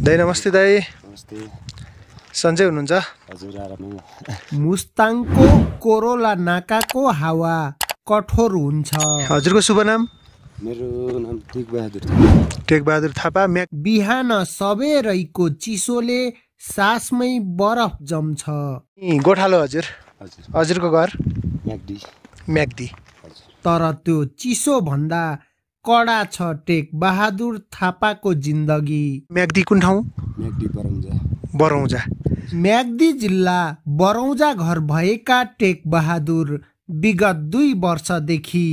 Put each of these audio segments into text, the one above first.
दाइ नमस्ते दाइ। नमस्ते। सन्चै हुनुहुन्छ? हजुर आरामै। मुस्ताङको कोरोला नाकाको हावा कठोर हुन्छ। हजुरको शुभ नाम? मेरो नाम टेकबहादुर थापा। टेकबहादुर थापा। बिहान सबेरैको चिसोले सासमै बरफ जम्छ। गोठालो हजुर? हजुरको घर? म्याग्दी। तर त्यो चिसो भन्दा कडा छ टेकबहादुर थापाको जिन्दगी। म्याग्दी कुन ठाउँ? म्याग्दी बरौजा। म्याग्दी जिल्ला बरौजा घर भएका टेकबहादुर विगत 2 वर्षदेखि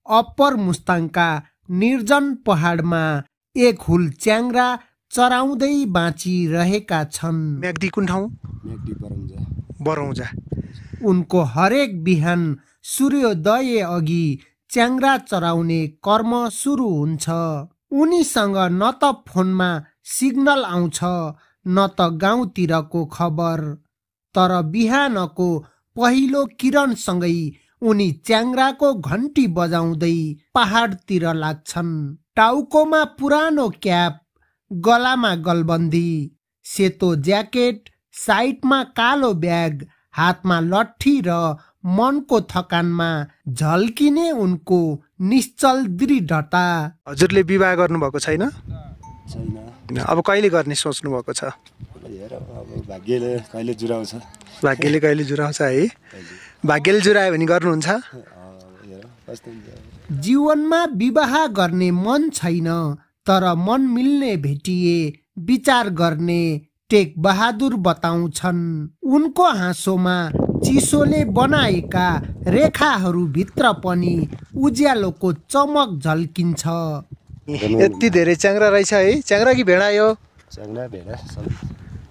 अप्पर मुस्ताङका निर्जन पहाडमा एक हुल च्याङ्रा चराउँदै बाँचिरहेका छन्। म्याग्दी कुन ठाउँ? म्याग्दी बरौजा। उनको हरेक बिहान सूर्योदय अघि च्याङ्रा चराउने कर्म सुरु हुन्छ। उनीसँग न त फोनमा सिग्नल आउँछ न त गाउँतिरको खबर। तर बिहानको पहिलो किरणसँगै उनी च्याङ्राको घन्टी बजाउँदै पहाडतिर लाग्छन्। टाउकोमा पुरानो क्याप, गलामा गलबन्दी, सेतो ज्याकेट, साइडमा कालो ब्याग, हातमा लट्ठी र मनको थकानमा झल्किने उनको निश्चल दृढता। हजुरले विवाह गर्नुभएको छैन? छैन। अब कहिले गर्ने सोच्नु भएको छ? अब भाग्यले कहिले जुराउँछ। भाग्यले कहिले जुराउँछ है? भाग्यले जुरायो भने गर्नुहुन्छ? जीवनमा विवाह गर्ने मन छैन, तर मन मिल्ने भेटिए विचार गर्ने टेकबहादुर बताउँछन्। उनको हाँसोमा चिसोले बनाएका रेखाहरू भित्र पनि उज्यालोको चमक झल्किन्छ। यति धेरै च्याङ्रा रहेछ है? च्याङ्रा कि भेडा यो? च्याङ्रा भेडा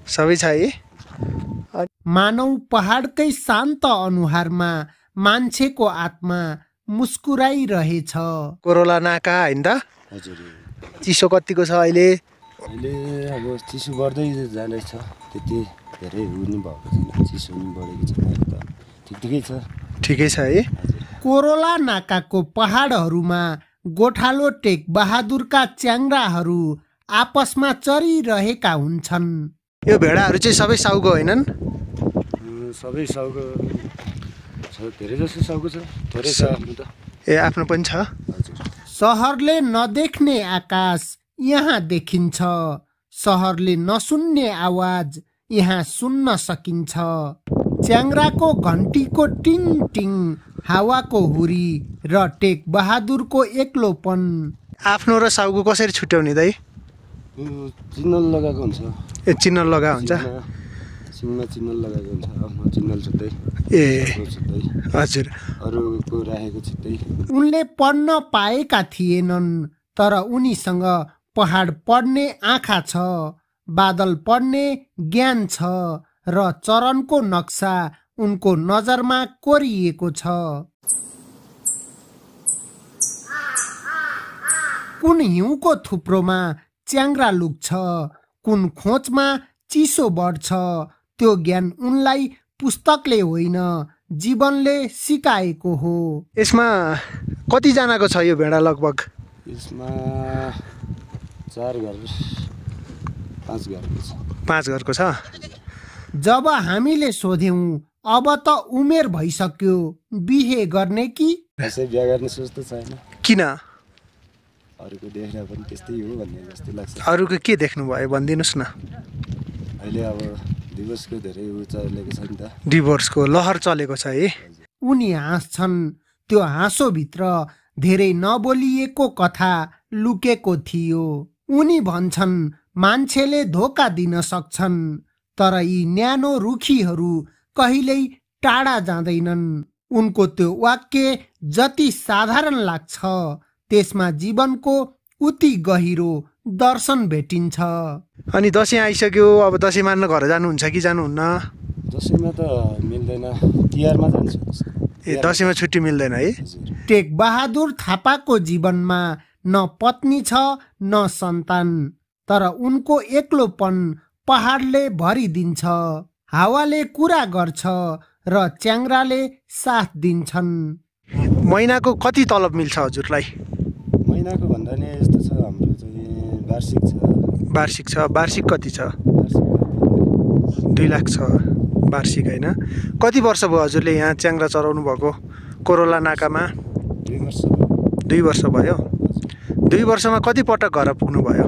सबै छ है? मानौ पहाडकै शान्त अनुहारमा मान्छेको आत्मा मुस्कुराइरहेछ। कोरोला नाका होइन त? हजुर। चिसो कतिको छ अहिले? अहिले अब चिसो बढ्दै जाँदैछ। त्यति धेरै हुनु भएको छैन, चिसो पनि बढेको छ। अहिले त ठिकै छ। ठिकै छ है? कोरोला नाकाको पहाडहरूमा गोठालो टेकबहादुरका च्याङ्राहरू आपसमा चरिरहेका हुन्छन्। यो भेडाहरू चाहिँ सबै साउको होइनन्? सबै साउको छ, धेरै जसो साउको छ, थोरै छ आफ्नो त। ए आफ्नो पनि छ? हजुर। सहरले नदेख्ने आकाश यहाँ देखिन्छ। सहरले नसुन्ने आवाज यहाँ सुन्न सकिन्छ। च्याङ्राको घन्टीको टिङ टिङ, हावाको हुरी र टेकबहादुरको एक्लोपन। आफ्नो र साउको कसरी छुट्याउने दाइ? चिन्नल लगाएको हुन्छ। ए चिन्नल लगा हुन्छ? सिङमा चिन्नल लगाएको हुन्छ। आफ्नो चिन्नल छुट्टै, ए छुट्टै, हजुर। अरूको राखेको छुट्टै। उनले पढ्न पाएका थिएनन्, तर उनीसँग पहाड पढ्ने आँखा छ, बादल पढ्ने ज्ञान छ र चरणको नक्सा उनको नजरमा कोरिएको छ। कुन हिउँको थुप्रोमा च्याङ्रा लुक्छ, कुन खोचमा चिसो बढ्छ, त्यो ज्ञान उनलाई पुस्तकले होइन जीवनले सिकाएको हो। यसमा कतिजनाको छ यो भेडा लगभग? यसमा 4 घर 5 घरको छ। 5 घरको छ? जब हामीले सोध्यौं अब त उमेर भइसक्यो, बिहे गर्ने कि? यसै बिहा गर्ने सोच त छैन। किन? अरूको देख्दा पनि त्यस्तै हो भन्ने जस्तो लाग्छ। अरूको के देख्नुभयो भनिदिनुहोस् न। अहिले अब डिभोर्सको धेरै उ चलेको छ नि त। डिभोर्सको लहर चलेको छ है? उनी हाँस्छन्। त्यो हाँसोभित्र धेरै नबोलिएको कथा लुकेको थियो। उनी भन्छन् मान्छेले धोका दिन सक्छन्, तर यी न्यानो रुखीहरू कहिल्यै टाढा जाँदैनन्। उनको त्यो वाक्य जति साधारण लाग्छ, त्यसमा जीवनको उति गहिरो दर्शन भेटिन्छ। अनि दसैँ आइसक्यो, अब दसैँ मान्न घर जानुहुन्छ कि जानुहुन्न? दसैँमा त मिल्दैन, तिहारमा जान्छु। ए दसैँमा छुट्टी मिल्दैन है? टेकबहादुर थापाको जीवनमा न पत्नी छ न सन्तान, तर उनको एक्लोपन पहाडले भरिदिन्छ। हावाले कुरा गर्छ र च्याङ्राले साथ दिन्छन्। महिनाको कति तलब मिल्छ हजुरलाई? महिनाको भन्दा नि यस्तो छ, हाम्रो चाहिँ वार्षिक छ। वार्षिक छ। वार्षिक कति छ? वार्षिक 2 लाख छ वार्षिक होइन। कति वर्ष भयो हजुरले यहाँ च्याङ्ग्रा चराउनु भएको कोरोला नाकामा? 2 वर्ष भयो। 2 वर्ष भयो। 2 वर्षमा कति पटक घर पुग्नु भयो?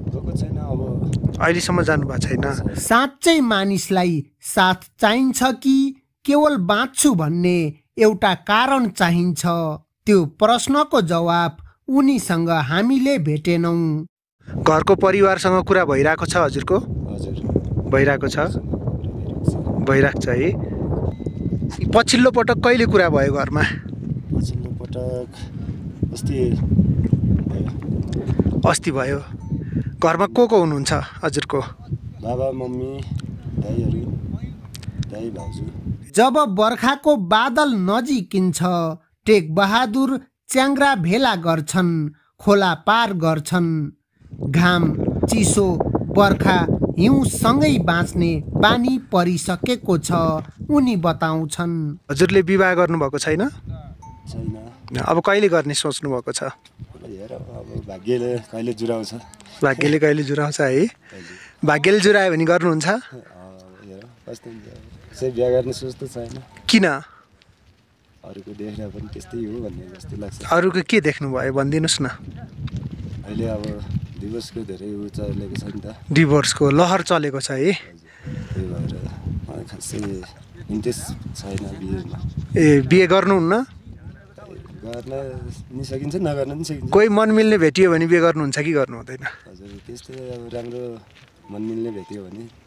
गएको छैन, अब अहिलेसम्म जानु भएको छैन। साँच्चै मानिसलाई साथ चाहिन्छ कि केवल बाँच्छु भन्ने एउटा कारण चाहिन्छ? त्यो प्रश्नको जवाब उनीसँग हामीले भेटेनौँ। घरको परिवारसँग कुरा भइरहेको छ हजुरको? हजुर भइरहेको छ। भइरहेको छ है। पछिल्लो पटक कहिले कुरा भयो घरमा? पछिल्लो पटक अस्ति भयो। अस्ति भयो। घरमा को हुनुहुन्छ हजुरको? बाबा मम्मी दाइहरू, दाइ भाउजू। जब बर्खाको बादल नजिकिन्छ टेक बहादुर च्याङ्ग्रा भेला गर्छन्, खोला पार गर्छन्। घाम, चिसो, बर्खा, हिउँसँगै बाँच्ने बानी परिसकेको छ उनी बताउँछन्। हजुरले विवाह गर्नुभएको छैन? छैन। अब कहिले गर्ने सोच्नु भएको छ? हेर अब भाग्यले कहिले जुराउँछ। भाग्यले कहिले जुराउँछ है। भाग्यले जुरायो भने गर्नुहुन्छ? हेर कस्तो हुन्छ, बिहा गर्ने सोच त छैन। किन? अरूको देख्दा पनि त्यस्तै हो भन्ने जस्तो लाग्छ। अरूको के देख्नुभयो भनिदिनुहोस् न। अहिले अब डिभोर्सको धेरै उ चलेको छ नि त। डिभोर्सको लहर चलेको छ है। त्यही भएर मलाई खासै इन्ट्रेस्ट छैन बिहेमा। ए बिहे गर्नुहुन्न? गर्न नि सकिन्छ, नगर्न पनि सकिन्छ। कोही मन मिल्ने भेटियो भने बिहे गर्नुहुन्छ कि गर्नु हुँदैन? हजुर त्यस्तै अब राम्रो मन मिल्ने भेट्यो भने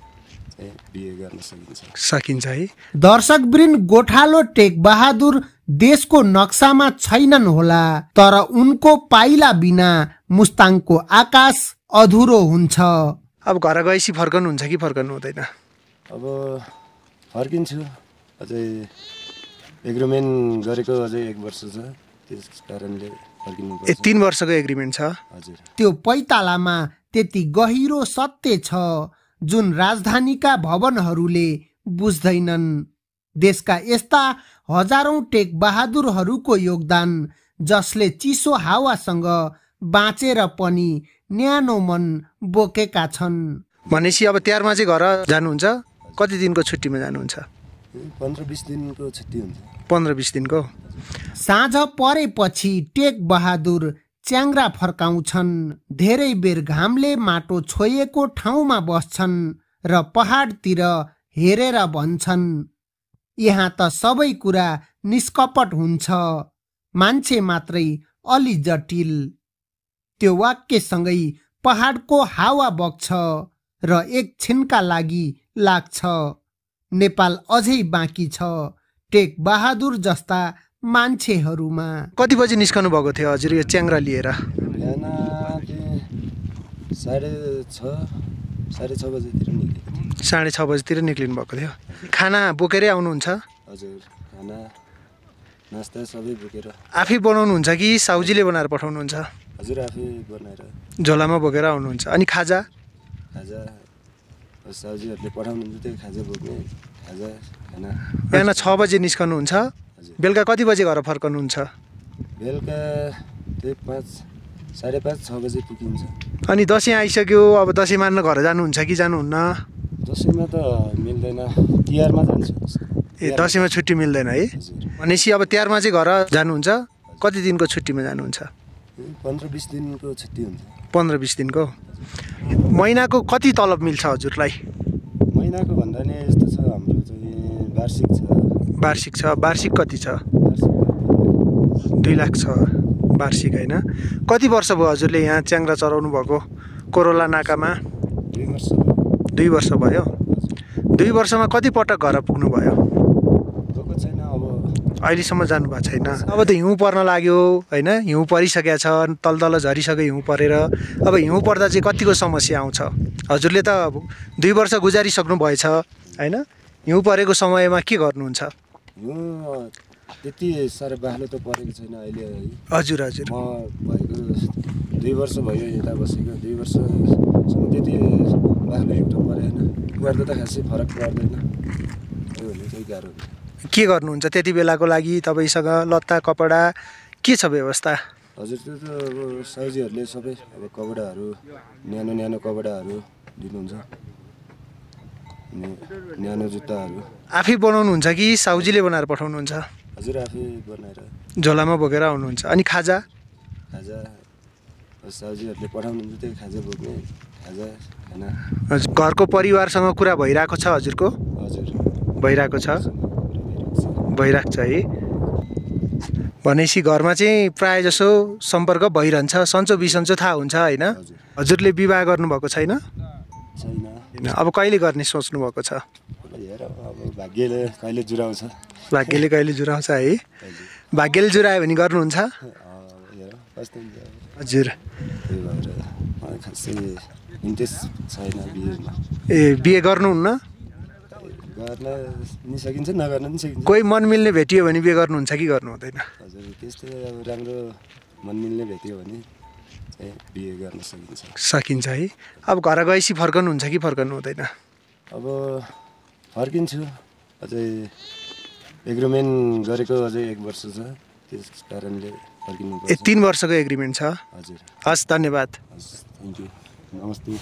चाहिँ बिहे गर्न सकिन्छ है। दर्शकवृन्द, गोठालो टेक बहादुर देशको नक्सामा छैनन् होला, तर उनको पाइला बिना मुस्ताङको आकाश अधुरो हुन्छ। अब घर गएपछि फर्कनुहुन्छ कि फर्कनु हुँदैन? अब फर्किन्छु, अझै एग्रिमेन्ट गरेको अझै 1 वर्ष छ, त्यस कारणले फर्किनु पर्छ। 3 वर्षको एग्रिमेन्ट छ? हजुर। त्यो पैतालामा त्यति गहिरो सत्य छ जुन राजधानीका भवनहरूले बुझ्दैनन्। देशका यस्ता हजारौं टेक बहादुरहरूको योगदान जसले चिसो हावासँग बाँचेर पनि न्यानो मन बोकेका छन्। भनेपछि अब तिहारमा चाहिँ घर जानुहुन्छ? कति दिनको छुट्टीमा जानुहुन्छ? 15-20 दिनको छुट्टी हुन्छ। 15-20 दिनको। साँझ परेपछि टेक बहादुर च्याङ्ग्रा फर्काउँछन्। धेरै बेर घामले माटो छोएको ठाउँमा बस्छन् र पहाडतिर हेरेर भन्छन्, यहाँ त सबै कुरा निष्कपट हुन्छ, मान्छे मात्रै अलि जटिल। त्यो वाक्यसँगै पहाडको हावा बग्छ र एकछिनका लागि लाग्छ नेपाल अझै बाँकी छ टेक बहादुर जस्ता मान्छेहरूमा। कति बजी निस्कनु भएको थियो हजुर यो च्याङ्ग्रा लिएर? बिहान 6:30 बजेतिर निक्लेको। 6:30 बजीतिर निक्लिनु भएको थियो। खाना बोकेरै आउनुहुन्छ? हजुर, खाना नास्ता सबै बोकेर। आफै बनाउनुहुन्छ कि साउजीले बनाएर पठाउनुहुन्छ? हजुर, आफै बनाएर झोलामा बोकेर आउनुहुन्छ। अनि खाजा? खाजा साउजीहरूले पठाउनुहुन्छ, त्यही खाजा बोक्ने, खाजा खाना। बिहान 6 बजे निस्कनुहुन्छ, बेलुका कति बजे घर फर्कनुहुन्छ? बेलुका त्यही 5-5:30-6 बजे पुगिन्छ। अनि दसैँ आइसक्यो, अब दसैँ मान्न घर जानुहुन्छ कि जानुहुन्न? दसैँमा त मिल्दैन, तिहारमा जान्छु। ए दसैँमा छुट्टी मिल्दैन है। भनेपछि अब तिहारमा चाहिँ घर जानुहुन्छ? कति दिनको छुट्टीमा जानुहुन्छ? 15-20 दिनको छुट्टी हुन्छ। 15-20 दिनको। महिनाको कति तलब मिल्छ हजुरलाई? महिनाको भन्दा नि यस्तो छ, हाम्रो चाहिँ वार्षिक छ। वार्षिक छ। वार्षिक कति छ? 2 लाख छ वार्षिक होइन। कति वर्ष भयो हजुरले यहाँ च्याङ्ग्रा चराउनु भएको कोरोला नाकामा? 2 वर्ष भयो। 2 वर्ष भयो। 2 वर्षमा कति पटक घर पुग्नु भयो? गएको छैन, अब अहिलेसम्म जानु भएको छैन। अब त हिउँ पर्न लाग्यो होइन, हिउँ परिसकेको छ, तल झरिसक्यो हिउँ परेर। अब हिउँ पर्दा चाहिँ कतिको समस्या आउँछ? हजुरले त 2 वर्ष गुजारिसक्नु भएछ होइन, हिउँ परेको समयमा के गर्नुहुन्छ? हिउँ त्यति साह्रो बाक्लो त परेको छैन अहिले है। हजुर हजुर। म भएको 2 वर्ष भयो यता बसेको, 2 वर्षसम्म त्यति बाक्लो हिउँ त परेन, गर्दा त खासै फरक पर्दैन, त्यो भने चाहिँ गाह्रो हुन्छ। के गर्नुहुन्छ त्यति बेलाको लागि? तपाईँसँग लत्ता कपडा के छ व्यवस्था? हजुर त्यो त अब साउजीहरूले सबै अब कपडाहरू न्यानो कपडाहरू दिनुहुन्छ अनि न्यानो जुत्ताहरू आफै बनाउनुहुन्छ कि साउजीले बनाएर पठाउनुहुन्छ? हजुर आफै बनाएर झोलामा बोकेर आउनुहुन्छ। अनि खाजा? खाजा साउजीहरूले पठाउनुहुन्छ त्यही खाजा बोक्ने खाजा खाना। हजुर, घरको परिवारसँग कुरा भइरहेको छ हजुरको? हजुर भइरहेको छ, भइरहेको छ है। भनेपछि घरमा चाहिँ प्रायः जसो सम्पर्क भइरहन्छ, सन्चो बिसन्चो थाहा हुन्छ होइन? हजुर हजुरले विवाह गर्नुभएको छैन? छैन। अब कहिले गर्ने सोच्नु भएको छ? अब हेर अब भाग्यले कहिले जुराउँछ। भाग्यले कहिले जुराउँछ है? हजुर भाग्यले जुरायो भने गर्नुहुन्छ? हेर कस्तो हुन्छ। हजुर। त्यही भएर मलाई खासै इन्ट्रेस्ट छैन बिहेमा। ए बिहे गर्नुहुन्न? गर्न नि सकिन्छ नगर्न नि सकिन्छ। कोही मन मिल्ने भेटियो भने बिहे गर्नुहुन्छ कि गर्नु हुँदैन? हजुर त्यस्तै अब राम्रो मन मिल्ने भेट्यो भने चाहिँ बिहे गर्न सकिन्छ। सकिन्छ है। अब घर गएपछि फर्कनुहुन्छ कि फर्कनु हुँदैन? अब फर्किन्छु, अझै एग्रिमेन्ट गरेको अझै 1 वर्ष छ, त्यस कारणले फर्किनु ए पर्छ। 3 वर्षको एग्रिमेन्ट छ? हजुर हस्, धन्यवाद। हस्, थ्याङ्क यू, नमस्ते।